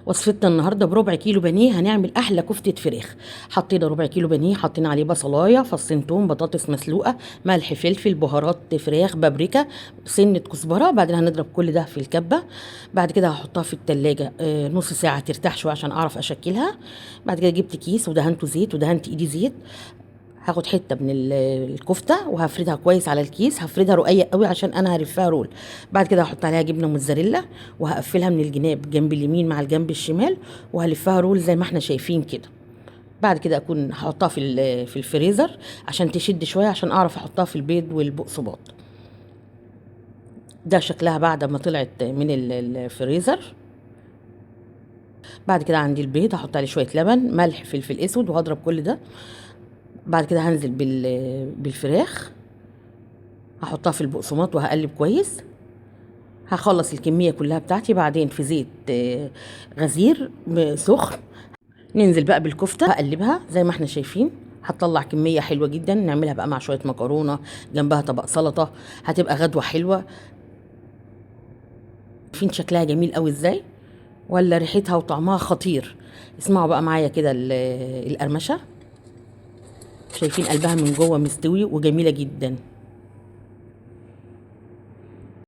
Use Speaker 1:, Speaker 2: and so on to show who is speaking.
Speaker 1: وصفتنا النهارده بربع كيلو بانيه هنعمل احلى كفته فراخ. حطينا ربع كيلو بانيه، حطينا عليه بصلايه، فصين توم، بطاطس مسلوقة، ملح، فلفل، بهارات فراخ، بابريكا، سنة كزبره. بعدين هنضرب كل ده في الكبه. بعد كده هحطها في التلاجة نص ساعة ترتاح شوية عشان اعرف اشكلها. بعد كده جبت كيس ودهنته زيت ودهنت ايدي زيت. هاخد حتة من الكفتة وهفردها كويس على الكيس، هفردها رقيق قوي عشان انا هرفها roll. بعد كده هحط عليها جبنه موتزاريلا وهقفلها من الجناب، جنب اليمين مع الجنب الشمال، وهلفها roll زي ما احنا شايفين كده. بعد كده اكون هحطها في الفريزر عشان تشد شوية، عشان اعرف احطها في البيض والبقسماط. ده شكلها بعد ما طلعت من الفريزر. بعد كده عندي البيض هحط عليه شوية لبن، ملح، فلفل اسود، وهضرب كل ده. بعد كده هنزل بالفراخ، هحطها في البقسماط وهقلب كويس. هخلص الكمية كلها بتاعتي. بعدين في زيت غزير سخن ننزل بقى بالكفتة، هقلبها زي ما احنا شايفين. هتطلع كمية حلوة جدا، نعملها بقى مع شوية مكرونة جنبها طبق سلطة، هتبقى غدوة حلوة. شايفين شكلها جميل قوي ازاي، ولا ريحتها وطعمها خطير. اسمعوا بقى معايا كده القرمشة، شايفين قلبها من جوه مستوي وجميلة جدا.